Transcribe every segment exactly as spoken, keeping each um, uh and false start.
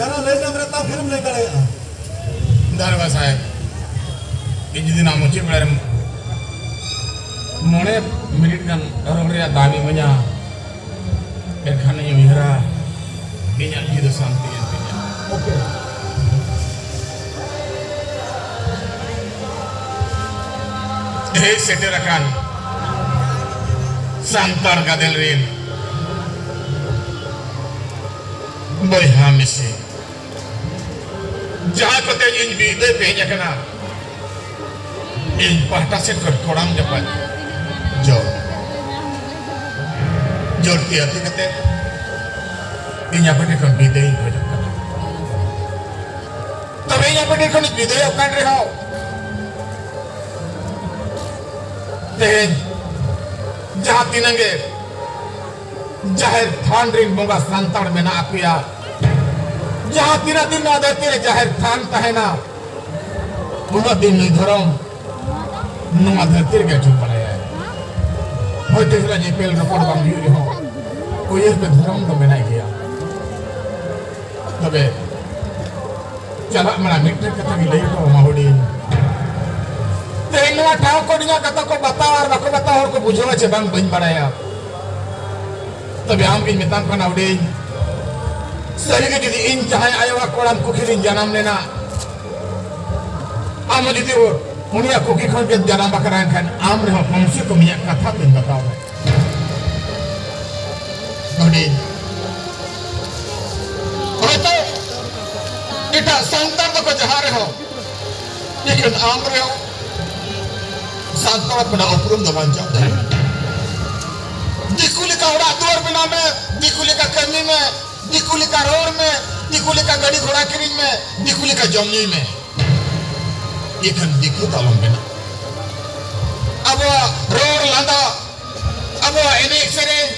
ᱡᱟᱦᱟᱸ ᱞᱟᱹᱭ ᱧᱟᱢ ᱨᱮ ᱛᱟᱣ ᱯᱷᱤᱞᱢ ᱞᱟᱹᱭ ᱫᱟᱲᱮᱭᱟᱜᱼᱟ᱾ ᱫᱟᱨᱵᱟ ᱥᱟᱦᱮᱵᱽ, ᱤᱧ ᱡᱩᱫᱤ ᱱᱚᱣᱟ ᱢᱩᱪᱟᱹᱫ ᱵᱮᱲᱟ ᱨᱮ ᱢᱚᱬᱮ ᱢᱤᱱᱤᱴ ᱜᱟᱱ ᱨᱚᱲ ᱨᱮᱭᱟᱜ ᱫᱟᱣ ᱮᱢ ᱤᱢᱟᱹᱧᱟ, ᱮᱱᱠᱷᱟᱱ ᱤᱧ ᱩᱭᱦᱟᱹᱨᱟ, ᱤᱧᱟᱹᱜ ᱡᱤᱣᱤ ᱫᱚ ᱥᱟᱱᱛᱤ ᱮᱱ ᱛᱤᱧᱟ᱾ ᱳᱠᱮ᱾ ᱦᱮᱡ ᱥᱮᱴᱮᱨ ᱟᱠᱟᱱ ᱥᱟᱱᱛᱟᱲ ᱜᱟᱫᱮᱞ ᱨᱮᱱ ᱵᱚᱭᱦᱟ ᱢᱤᱥᱤ, ᱡᱟᱦᱟᱸ ᱠᱚᱛᱮ ᱤᱧ ᱵᱤᱫᱟᱹᱭ ᱯᱮ ᱦᱮᱡ ᱟᱠᱟᱱᱟ, ᱤᱧ ᱯᱟᱦᱴᱟ ᱥᱮᱫ ᱠᱷᱚᱱ ᱠᱚᱲᱟᱢ ᱡᱟᱯᱟᱜ ᱡᱚᱦᱟᱨ᱾ ᱡᱚᱦᱟᱨ ᱛᱤ ᱟᱹᱛᱤ ᱠᱟᱛᱮ ᱤᱧ ᱟᱯᱮ ᱴᱷᱮᱱ ᱠᱷᱚᱱ ᱵᱤᱫᱟᱹᱭ ᱤᱧ ᱠᱷᱚᱡᱚᱜ ᱠᱟᱱᱟ᱾ ᱛᱚᱵᱮ ᱤᱧ ᱟᱯᱮ ᱴᱷᱮᱱ ᱠᱷᱚᱱ ᱤᱧ ᱵᱤᱫᱟᱹᱭᱚᱜ ᱠᱟᱱ ᱨᱮᱦᱚᱸ, ᱛᱮᱦᱮᱧ ᱡᱟᱦᱟᱸ ᱛᱤᱱᱟᱹᱜ ᱜᱮ ᱡᱟᱦᱮᱨ ᱛᱷᱟᱱ ᱨᱮᱱ ᱵᱚᱸᱜᱟ ᱥᱟᱱᱛᱟᱲ ᱢᱮᱱᱟᱜ ᱯᱮᱭᱟ, ᱡᱟᱦᱟᱸ ᱛᱤᱱᱟᱹᱜ ᱫᱤᱱ ᱱᱚᱣᱟ ᱫᱷᱟᱹᱨᱛᱤ ᱨᱮ ᱡᱟᱦᱮᱨ ᱛᱷᱟᱱ ᱛᱟᱦᱮᱱᱟ, ᱩᱱᱟᱹᱜ ᱫᱤᱱ ᱱᱩᱭ ᱫᱷᱚᱨᱚᱢ ᱱᱚᱣᱟ ᱫᱷᱟᱹᱨᱛᱤ ᱨᱮᱜᱮ ᱟᱹᱪᱩᱨ ᱵᱟᱲᱟᱭᱟᱭ᱾ ᱦᱚᱭᱛᱳ ᱥᱟᱞᱟᱜ ᱧᱮᱯᱮᱞ ᱨᱚᱯᱚᱲ ᱵᱟᱝ ᱦᱩᱭᱩᱜ ᱨᱮᱦᱚᱸ, ᱩᱭᱦᱟᱹᱨ ᱫᱚ ᱫᱷᱚᱨᱚᱢ ᱫᱚ ᱢᱮᱱᱟᱭ ᱜᱮᱭᱟ᱾ ᱛᱚᱵᱮ ᱪᱟᱞᱟᱜ ᱢᱟᱲᱟᱝ ᱢᱤᱫᱴᱮᱱ ᱠᱟᱛᱷᱟ ᱜᱮ ᱞᱟᱹᱭ ᱦᱚᱴᱚ ᱟᱢᱟ ᱦᱩᱰᱤᱧ᱾ ᱛᱮᱦᱮᱧ ᱱᱚᱣᱟ ᱴᱷᱟᱶ ᱠᱚ ᱤᱧᱟᱹᱜ ᱠᱟᱛᱷᱟ ᱠᱚ ᱵᱟᱛᱟᱣᱟ ᱟᱨ ᱵᱟᱠᱚ ᱵᱟᱛᱟᱣᱟ, ᱦᱚᱲ ᱠᱚ ᱵᱩᱡᱷᱟᱹᱣᱟ ᱪᱮ ᱵᱟᱝ, ᱵᱟᱹᱧ ᱵᱟᱲᱟᱭᱟ᱾ ᱛᱚᱵᱮ ᱟᱢ ᱜᱤᱧ ᱢᱮᱛᱟᱢ ᱠᱟᱱᱟ ᱦᱩᱰᱤᱧ, ᱥᱟᱹᱨᱤᱜᱮ ᱡᱩᱫᱤ ᱤᱧ ᱡᱟᱦᱟᱸᱭ ᱟᱭᱳᱣᱟᱜ ᱠᱚᱲᱟᱢ ᱠᱩᱠᱷᱤ ᱨᱤᱧ ᱡᱟᱱᱟᱢ ᱞᱮᱱᱟ, ᱟᱢ ᱦᱚᱸ ᱡᱩᱫᱤ ᱩᱱᱤᱭᱟᱜ ᱠᱩᱠᱷᱤ ᱠᱷᱚᱱ ᱜᱮᱢ ᱡᱟᱱᱟᱢ ᱟᱠᱟᱱᱟ, ᱮᱱᱠᱷᱟᱱ ᱟᱢ ᱨᱮᱦᱚᱸ ᱠᱚᱢ ᱥᱮ ᱠᱚᱢ ᱤᱧᱟᱹᱜ ᱠᱟᱛᱷᱟ ᱫᱚᱧ ᱵᱟᱛᱟᱣ ᱢᱮ᱾ ᱦᱩᱰᱤᱧ, ᱦᱚᱭᱛᱚ ᱮᱴᱟᱜ ᱥᱟᱱᱛᱟᱲ ᱫᱚᱠᱚ ᱡᱟᱦᱟᱸ ᱨᱮᱦᱚᱸ, ᱞᱮᱠᱤᱱ ᱟᱢ ᱨᱮᱦᱚᱸ ᱥᱟᱱᱛᱟᱲ ᱠᱷᱚᱱᱟᱜ ᱩᱯᱨᱩᱢ ᱫᱚ ᱵᱟᱧᱪᱟᱣ ᱛᱟᱦᱮᱱᱟ᱾ ᱫᱤᱠᱩ ᱞᱮᱠᱟ ᱚᱲᱟᱜ ᱫᱩᱣᱟᱹᱨ ᱵᱮᱱᱟᱣ ᱢᱮ, ᱫᱤᱠᱩ ᱞᱮᱠᱟ ᱠᱟᱹᱢᱤ ᱢᱮ, ᱫᱤᱠᱩ ᱞᱮᱠᱟ ᱨᱚᱲ ᱢᱮ, ᱫᱤᱠᱩ ᱞᱮᱠᱟ ᱜᱟᱹᱰᱤ ᱜᱷᱚᱲᱟ ᱠᱤᱨᱤᱧ ᱢᱮ, ᱫᱤᱠᱩ ᱞᱮᱠᱟ ᱡᱚᱢ ᱧᱩᱭ ᱢᱮ᱾ ᱤᱠᱷᱟᱹᱱ ᱫᱤᱠᱩ ᱫᱚ ᱟᱞᱚᱢ ᱵᱮᱱᱟᱜ᱾ ᱟᱵᱚᱣᱟᱜ ᱨᱚᱲ ᱞᱟᱸᱫᱟ, ᱟᱵᱚᱣᱟᱜ ᱮᱱᱮᱡ ᱥᱮᱨᱮᱧ,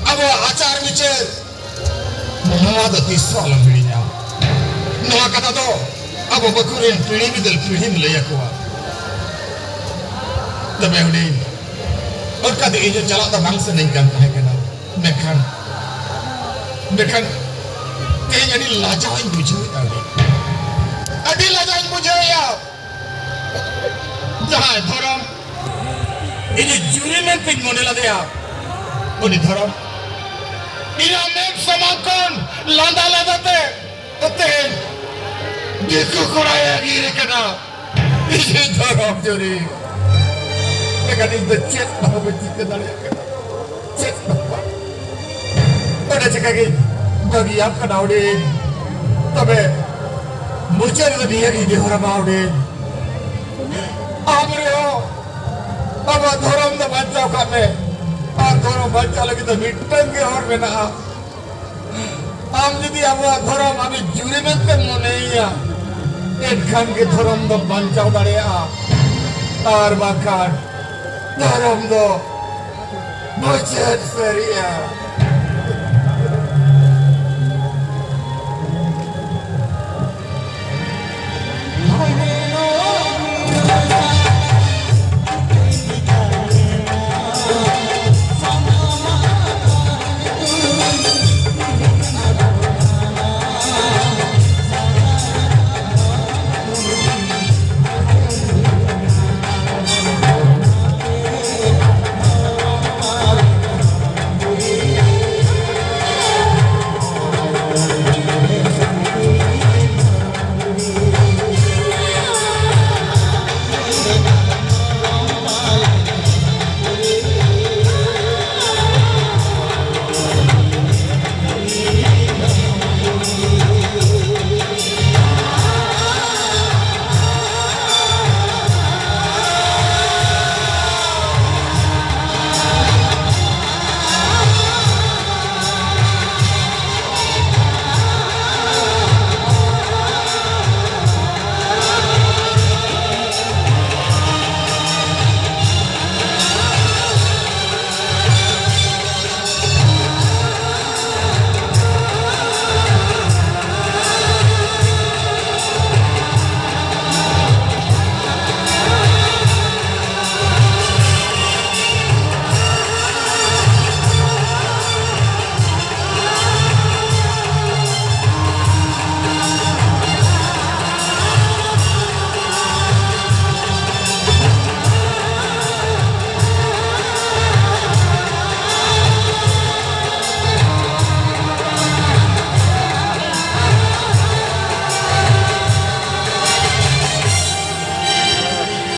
ᱟᱵᱚᱣᱟᱜ ᱟᱪᱟᱨ ᱵᱤᱪᱟᱹᱨ, ᱱᱚᱣᱟ ᱫᱚ ᱛᱤᱥ ᱦᱚᱸ ᱟᱞᱚᱢ ᱦᱤᱲᱤᱧᱟ᱾ ᱱᱚᱣᱟ ᱠᱟᱛᱷᱟ ᱫᱚ ᱟᱵᱚ ᱵᱟᱹᱠᱩ ᱨᱮᱱ ᱯᱤᱲᱦᱤ ᱵᱤᱫᱟᱹᱞ ᱯᱤᱲᱦᱤᱢ ᱞᱟᱹᱭ ᱟᱠᱚᱣᱟ᱾ ᱛᱚᱵᱮ ᱦᱩᱰᱤᱧ, ᱚᱱᱠᱟ ᱛᱮ ᱤᱧ ᱦᱚᱸ ᱪᱟᱞᱟᱜ ᱫᱚ ᱵᱟᱝ ᱥᱟᱱᱟᱧ ᱠᱟᱱ ᱛᱟᱦᱮᱸ ᱠᱟᱱᱟ, ᱢᱮᱱᱠᱷᱟᱱ, ᱢᱮᱱᱠᱷᱟᱱ ᱛᱮᱦᱮᱧ ᱟᱹᱰᱤ ᱞᱟᱡᱟᱣ ᱤᱧ ᱵᱩᱡᱷᱟᱹᱣᱮᱫᱼᱟ᱾ ᱟᱹᱰᱤ ᱞᱟᱡᱟᱣ ᱤᱧ ᱵᱩᱡᱷᱟᱹᱣᱮᱫᱼᱟ᱾ ᱡᱟᱦᱟᱸᱭ ᱫᱷᱚᱨᱚᱢ ᱤᱧ ᱡᱩᱨᱤ ᱢᱮᱱᱛᱮᱧ ᱢᱚᱱᱮ ᱞᱮᱫᱮᱭᱟ, ᱩᱱᱤ ᱫᱷᱚᱨᱚᱢ ᱤᱧᱟᱹᱜ ᱢᱮᱫ ᱥᱟᱢᱟᱝ ᱠᱷᱚᱱ ᱞᱟᱸᱫᱟ ᱞᱟᱸᱫᱟ ᱛᱮ ᱛᱮᱦᱮᱧ ᱫᱤᱠᱩ ᱠᱚᱲᱟᱭ ᱟᱹᱜᱤᱨ ᱠᱟᱱᱟ᱾ ᱤᱧ ᱫᱷᱚᱨᱚᱢ ᱡᱩᱨᱤ ᱞᱮᱠᱟᱱ ᱤᱧ ᱫᱚ ᱪᱮᱫ ᱦᱚᱸ ᱵᱟᱹᱧ ᱪᱤᱠᱟᱹ ᱫᱟᱲᱮᱭᱟᱜ ᱠᱟᱱᱟ᱾ ᱪᱮᱫ ᱦᱚᱸ ᱵᱟᱝ᱾ ᱚᱸᱰᱮ ᱪᱤᱠᱟᱹ ᱜᱮ ᱵᱟᱹᱜᱤᱭᱟᱢ ᱠᱟᱱᱟ ᱦᱩᱰᱤᱧ᱾ ᱛᱚᱵᱮ ᱢᱩᱪᱟᱹᱫ ᱨᱮ ᱱᱤᱭᱟᱹ ᱜᱮ ᱱᱮᱦᱚᱨᱟᱢᱟ ᱦᱩᱰᱤᱧ᱾ ᱟᱢ ᱨᱮᱦᱚᱸ ᱟᱵᱚᱣᱟᱜ ᱫᱷᱚᱨᱚᱢ ᱫᱚ ᱵᱟᱧᱪᱟᱣ ᱠᱟᱜ ᱢᱮ᱾ ᱟᱨ ᱫᱷᱚᱨᱚᱢ ᱵᱟᱧᱪᱟᱣ ᱞᱟᱹᱜᱤᱫ ᱫᱚ ᱢᱤᱫᱴᱟᱝ ᱜᱮ ᱦᱚᱨ ᱢᱮᱱᱟᱜᱼᱟ᱾ ᱟᱢ ᱡᱩᱫᱤ ᱟᱵᱚᱣᱟᱜ ᱫᱷᱚᱨᱚᱢ ᱟᱢᱤᱡ ᱡᱩᱨᱤ ᱢᱮᱱᱛᱮᱢ ᱢᱚᱱᱮᱭᱮᱭᱟ, ᱮᱱᱠᱷᱟᱱ ᱜᱮ ᱫᱷᱚᱨᱚᱢ ᱫᱚᱢ ᱵᱟᱧᱪᱟᱣ ᱫᱟᱲᱮᱭᱟᱜᱼᱟ᱾ ᱟᱨ ᱵᱟᱝᱠᱷᱟᱱ ᱫᱷᱚᱨᱚᱢ ᱫᱚ ᱢᱩᱪᱟᱹᱫ ᱥᱟᱹᱨᱤᱜᱼᱟ᱾